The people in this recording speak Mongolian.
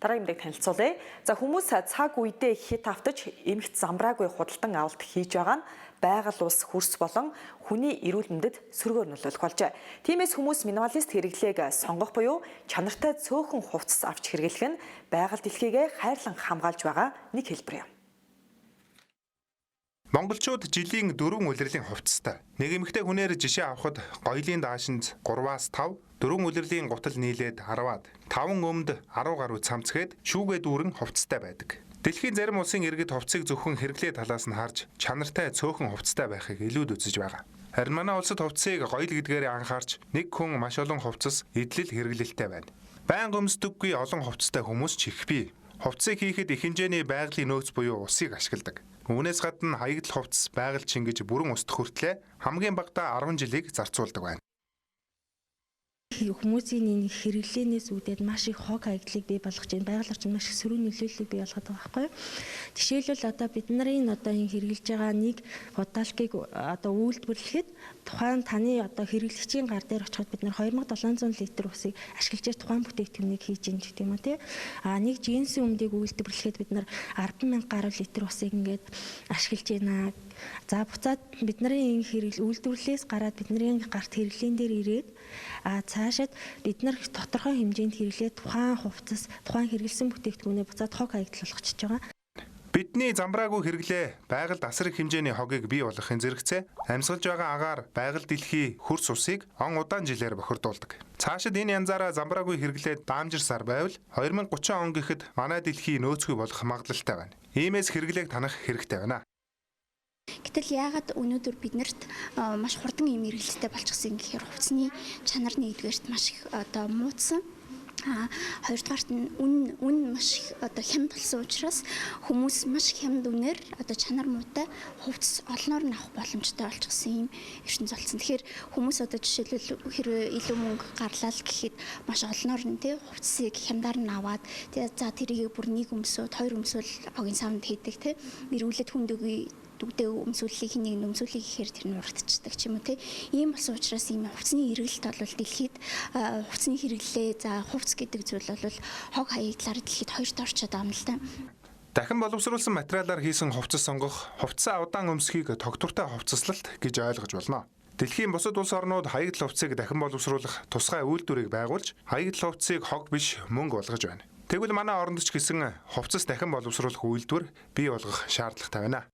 Дараагийн мэдээг танилцуулъя. За, хүмүүс цаг үедээ хит автаж, эмх замбраагүй худалдан авалт хийж байгаа нь байгаль, улс, хөрс болон хүний эрүүл мэндэд сөргөөр нөлөөлөх болжээ. Тиймээс хүмүүс минималист хэрэглээг сонгох буюу чанартай цөөхөн хувцас авч хэрэглэх нь байгаль дэлхийгээ хайрлан хамгаалж байгаа нэг хэлбэр юм. Монголчууд жилийн дөрвөн улирлын хувцастай. Нэг эмэгтэй хүнээр жишээ авахад гоёлын даашинз 3-аас 5, дөрвөн улирлын гутал нийлээд 10-аад, 5 өмд 10 гаруй цамц гээд шүүгээ дүүрэн хувцастай байдаг. Дэлхийн зарим улсын иргэд хувцсыг зөвхөн хэрэглээ талаас нь харж чанартай цөөхөн хувцастай байхыг илүүд үзэж байгаа. Харин манай улсад хувцсыг гоёл гэдгээрээ анхаарч нэг хүн маш олон хувцас эдлэл хэрэглэлтэй байна. Байнга өмсдөггүй олон хувцастай хүмүүс ч их бий. Хувцсыг хийхэд их хэмжээний байгалийн нөөц буюу усыг ашигладаг. Үүнээс гадна хаягдал хувцас байгаль чингэж бүрэн устдах хүртлээр хамгийн багадаа 10 жилийг зарцуулдаг байна. Хүмүүсийн энэ хэрэглээнээс үүдээд маш их хог хаягдлыг бий болгож байна. Байгаль орчин маш их сөрөг нөлөөллийг бий болгоод байгаа байхгүй юу? Жишээлбэл, одоо бид нарын одоо энэ хэрэглэж байгаа нэг футболкийг одоо үйлдвэрлэхэд тухайн таны одоо хэрэглэгчийн гар дээр очиход бид нар 2700 литр усыг ашиглаж тухайн бүтээгдэхүүнийг хийж ийн гэх юм уу, тий. А нэг джинсийн өмдийг үйлдвэрлэхэд бид нар 10,000 гаруй литр усыг ингээд ашиглаж байна. За, буцаад бидний энэ хэрэгэл үйлдвэрлэлээс гараад бидний гарт хэрэглээн дээр ирээд цаашаад бид нар тодорхой хэмжээнд хэрэглээ тухайн хувцас, тухайн хэрэглэсэн бүтээгдэхүүнээ буцаад хог хаягдал болгочихож байгаа. Бидний замбраагүй хэрэглээ байгальд асар их хэмжээний хогийг бий болгохын зэрэгцээ амьсгалж байгаа агаар, байгаль, дэлхий, хөрс усыг он удаан жилээр бохирдуулдаг. Цаашид энэ янзаараа замбраагүй хэрэглээ даамжирсаар байвал 2030 он гэхэд манай дэлхий нөөцгүй болох магадлалтай байна. Иймээс хэрэглээг танах хэрэгтэй байна. Гэтэл яагаад өнөөдөр бид нарт маш хурдан ийм эргэлттэй болчихсон гэхээр хувцсны чанар нэгдүгээрт маш их одоо муудсан. А хоёрдугаарт нь үнэ маш их одоо хямд болсон учраас хүмүүс маш хямд үнээр одоо чанар муутай хувцас олноор нь авах боломжтой болчихсон ийм ертөнц болсон. Тэгэхээр хүмүүс одоо жишээлбэл хэрвээ илүү мөнгө гарлаа л гэхэд маш олноор нь, тий, хувцсыг хямдаар нь аваад, тий, за тэрийг бүр нэг өмсөөд, хоёр өмсөөл хогийн савнд хийдэг, тий, эргүүлээд хүнд өгье, дүгдээ өмсүүллийг хин нэг өмсүүллийг гэхээр тэр нь урагдчихдаг ч юм уу, те. Ийм болсон учраас ийм хувцсны эргэлт бол дэлхийд хувцсны хэрэглээ, за хувцс гэдэг зүйл бол хог хаягдлаар дэлхийд хоёрт орчоод байгаа юм л та. Дахин боловсруулсан материалаар хийсэн хувцас сонгох, хувцсаа удаан өмсөхийг тогтвортой хувцаслалт гэж ойлгож болно. Дэлхийн бусад улс орнууд хаягдал хувцсыг дахин боловсруулах тусгай үйлдвэрийг байгуулж, хаягдал хувцсыг хог биш, мөнгө болгож байна. Тэгвэл манай оронд ч гэсэн хувцас дахин боловсруулах үйлдвэр бий болгох шаардлагатай байна.